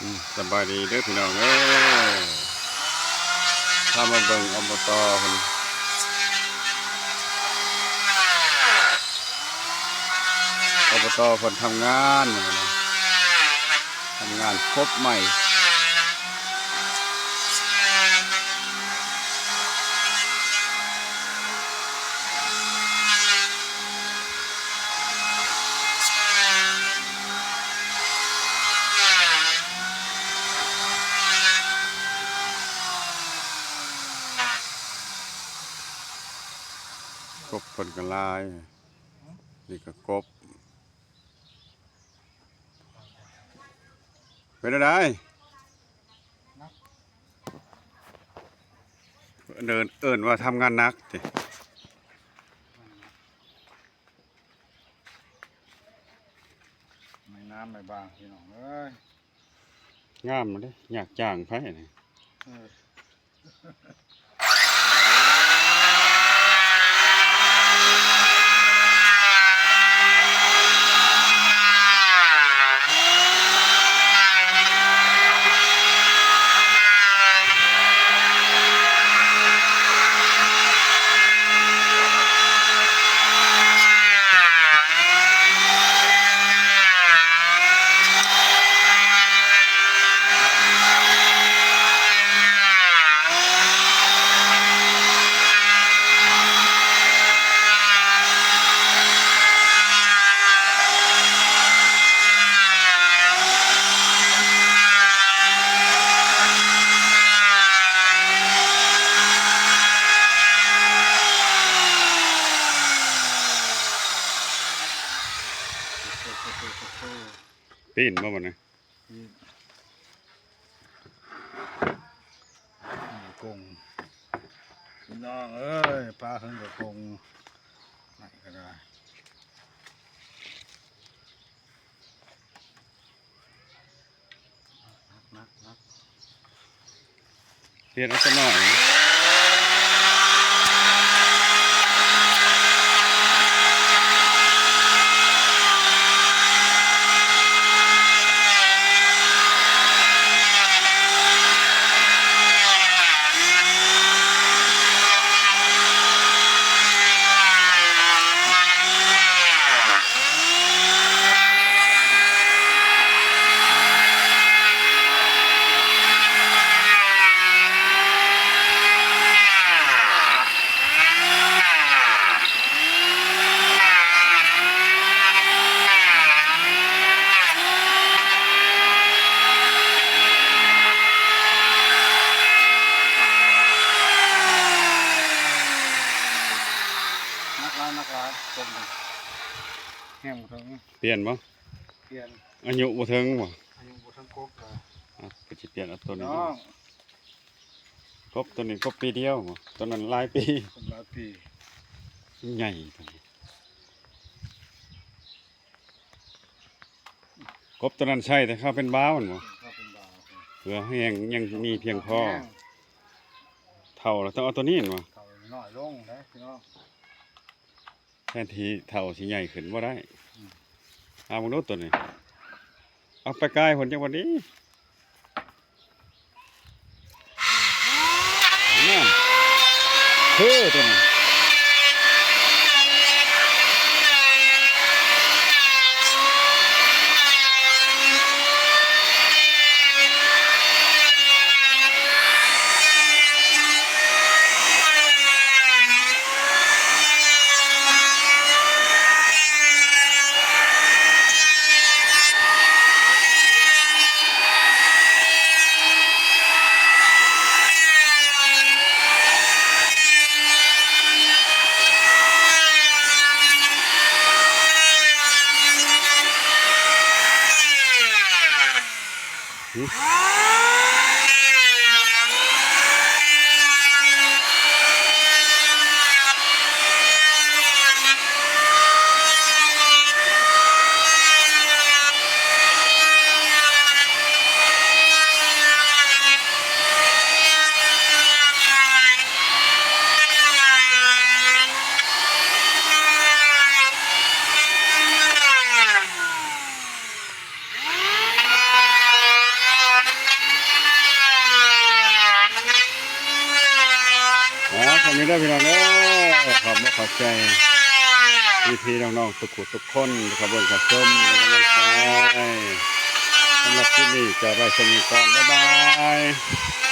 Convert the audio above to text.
ອືມ ສະບາຍດີເດີພີ່ນ້ອງເອີຍ ພາມາເບິ່ງ ອບຕ ເພິ່ນ ອບຕ ເພິ່ນທຳງານ ທຳງານພົບໃໝ່. ກົບເພິ່ນກໍຫຼາຍ ນີ້ກໍກົບ. ເປັນແນວໃດ? ເອີ້ນ ເອີ້ນວ່າທຳງານໜັກຕິ? ໄມ້ນ້ຳໄມ້ບາງ ພີ່ນ້ອງເອີຍ. ງາມເດ້ ຢາກຈ້າງໃຜນີ້? ເອີ. ປີ້ນບໍ່ບັດນີ້? ກົງ ພີ່ນ້ອງເອີຍ ປາເພິ່ນກໍກົງ ໄມ້ກໍໄດ້. ໜັກໆໆ ປ່ຽນເອົາຕົວນ້ອຍ. ໜັກຫຼາຍ ໜັກຫຼາຍ ກົບນີ້ ແຮງບໍ່ເຖິງ. ປ່ຽນບໍ່? ປ່ຽນ. ອາຍຸບໍ່ເຖິງບໍ່? ອາຍຸບໍ່ເຖິງກົບລະ. ອ່ະ ກໍຊິປ່ຽນເອົາຕົວນີ້. ນ້ອງ ກົບຕົວນີ້ກົບປີດຽວບໍ່? ຕົວນັ້ນຫຼາຍປີ. ຄົນຫຼາຍປີ. ໃຫຍ່ຕົວນີ້. ກົບຕົວນັ້ນໃຊ້ແຕ່ເຂົ້າເປັນບາວແມ່ນບໍ່? ເຂົ້າເປັນບາວ. ເພື່ອໃຫ້ຍັງ ຍັງມີພຽງພໍ. ເຖົ້າແລ້ວຕ້ອງເອົາຕົວນີ້ແມ່ນບໍ່? ເຖົ້ານ້ອຍລົງເດ້ພີ່ນ້ອງ. ແທນທີ່ເຖົ້າຊິໃຫຍ່ຂຶ້ນບໍ່ໄດ້. ອືມ ເອົາເບິ່ງດູຕົວນີ້ ເອົາໄປກາຍພຸ້ນຈັ່ງວ່າດີ. ນັ້ນ ຄືຕົວນີ້. ສ່ຳນີ້ເດີພີ່ນ້ອງເດີ ຂອບອົກຂອບໃຈພີ່ໆນ້ອງໆທຸກຜູ້ທຸກຄົນທີ່ເຂົ້າເບິ່ງເຂົ້າຊົມເປັນກຳລັງໃຈ. ສຳລັບຄລິບນີ້ຈະໄວ້ສ່ຳນີ້ກ່ອນ ບາຍບາຍ.